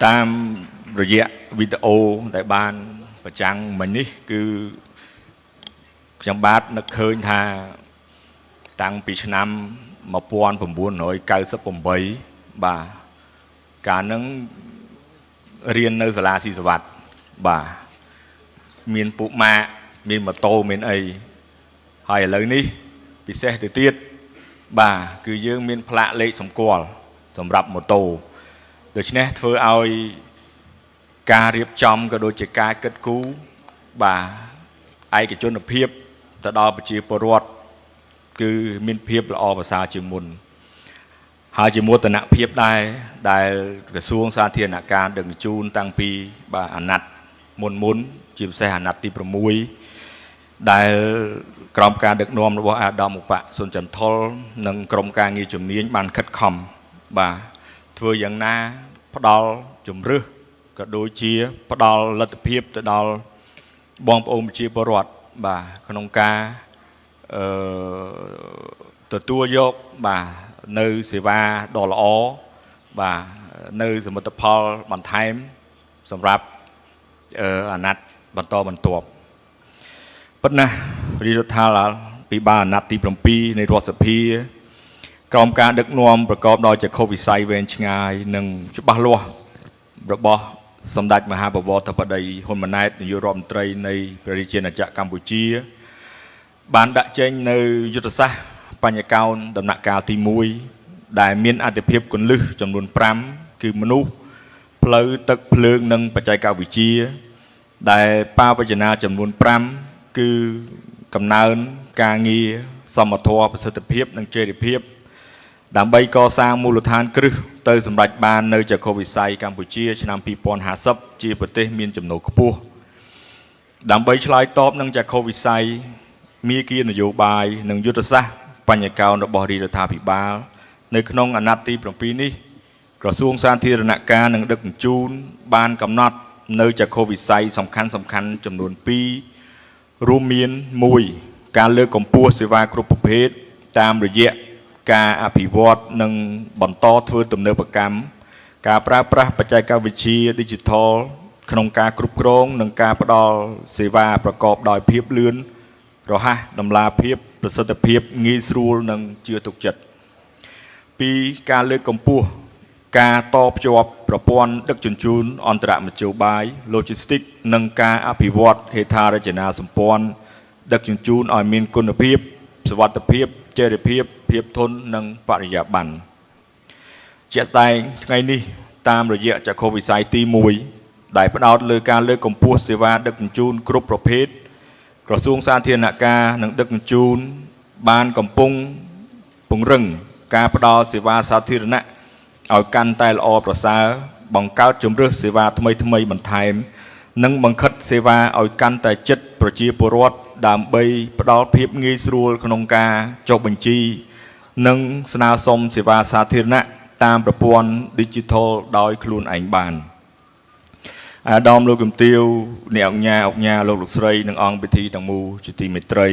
តាមរយៈវីដេអូដែលបានប្រចាំងមិញនេះគឺខ្ញុំបាទនឹកឃើញថាតាំងពីឆ្នាំ1998បាទកាលហ្នឹងរៀននៅសាលាស៊ីសវត្តបាទមានពួកម៉ាកមានម៉ូតូមានអីហើយឥឡូវនេះពិសេសទៅទៀតបាទគឺយើងមានផ្លាកលេខសម្គាល់សម្រាប់ម៉ូតូដូច្នេះធ្វើឲ្យការរៀបចំក៏ដូចជាការគិតគូរបាទឯកជនភាពទៅដល់ប្រជាពលរដ្ឋគឺមានភាពល្អប្រសើរជាងមុនហើយជាមោទនភាពដែរដែលក្រសួងសាធារណការដឹកជញ្ជូនតាំងពីបាទអាណត្តិមុនមុនជាពិសេសអាណត្តិទី6ដែលក្រោមការដឹកនាំរបស់អាដាមឧបសុនចន្ទថុលនិងក្រុមការងារជំនាញបានខិតខំបាទធ្វើយ៉ាងណាផ្ដល់ជំរឹះក៏ដូចជាផ្ដល់លទ្ធភាពទៅដល់បងប្អូនប្រជាពលរដ្ឋបាទក្នុងការអឺទទួលយកបាទនៅសេវាដ៏ល្អបាទនៅសមិទ្ធផលបន្ថែមសម្រាប់អឺអាណត្តិបន្តបន្ទាប់ពិតណាស់រាជរដ្ឋាភិបាលអាណត្តិទី7នៃរដ្ឋសភាក្រោមការដឹកនាំប្រកបដោយចក្ខុវិស័យវែងឆ្ងាយនិងច្បាស់លាស់របស់សម្ដេចមហាបវរធិបតីហ៊ុនម៉ាណែតនាយករដ្ឋមន្ត្រីនៃព្រះរាជាណាចក្រកម្ពុជា បានដាក់ចេញនៅយុទ្ធសាស្ត្របញ្ញកោណដំណាក់កាលទី1ដែលមានអតិភិបគន្លឹះចំនួន5គឺមនុស្សផ្លូវទឹកភ្លើងនិងបច្ចេកវិទ្យាដែលបាវចនាចំនួន5គឺកំណើនការងារសមធម៌ប្រសិទ្ធភាពនិងចីរភាព ដើម្បីកសាងមូលដ្ឋានគ្រឹះទៅសម្រេចបាននៅចក្ខុវិស័យកម្ពុជាឆ្នាំ2050ជាប្រទេសមានចំណូលខ្ពស់ដើម្បីឆ្លើយតបនឹងចក្ខុវិស័យមាគ៌ានយោបាយនិងយុទ្ធសាស្ត្របញ្ញកោណរបស់រាជរដ្ឋាភិបាល នៅក្នុងអាណត្តិទី7នេះក្រសួងសាធារណការនិងដឹកជញ្ជូនបានកំណត់នៅចក្ខុវិស័យសំខាន់សំខាន់ចំនួន2រួមមាន1ការលើកកម្ពស់សេវាគ្រប់ប្រភេទតាមរយៈការអភិវឌ្ឍនិងបន្តធ្វើទំនើបកម្មការប្រើប្រាស់បច្ចេកវិទ្យា Digital ក្នុងការគ្រប់គ្រងនិងការផ្ដល់សេវាប្រកបដោយភាពលឿនរហ័សតម្លាភាពប្រសិទ្ធភាពងាយស្រួលនិងជឿទុកចិត្ត ពីរការលើកកម្ពស់ការតភ្ជាប់ប្រព័ន្ធដឹកជញ្ជូនអន្តរមធ្យោបាយ Logistics និងការអភិវឌ្ឍហេដ្ឋារចនាសម្ព័ន្ធដឹកជញ្ជូនឲ្យមានគុណភាពសុវត្ថិភាពចីរភាពភាពធន់និងបរិយាបន្នជាក់ស្ដែងថ្ងៃនេះតាមរយៈចក្ខុវិស័យទី1ដែលផ្ដោតលើការលើកកម្ពស់សេវាដឹកជញ្ជូនគ្រប់ប្រភេទក្រសួងសាធារណការនិងដឹកជញ្ជូនបានកំពុងពង្រឹងការផ្ដល់សេវាសាធារណៈឲ្យកាន់តែល្អប្រសើរបង្កើតជំរើសសេវាថ្មីថ្មីបន្ថែម និងបង្ខិតសេវាឲ្យកាន់តែជិតប្រជាពលរដ្ឋដើម្បីផ្ដល់ភាពងាយស្រួលក្នុងការចុះបញ្ជី និងស្នើសុំសេវាសាធារណៈតាមប្រព័ន្ធ Digital ដោយខ្លួនឯងបានអាដាមលោកជំទាវអ្នកអង្គញាអង្គញាលោកលោកស្រីនិងអង្គពិធីទាំងមូលជាទីមេត្រី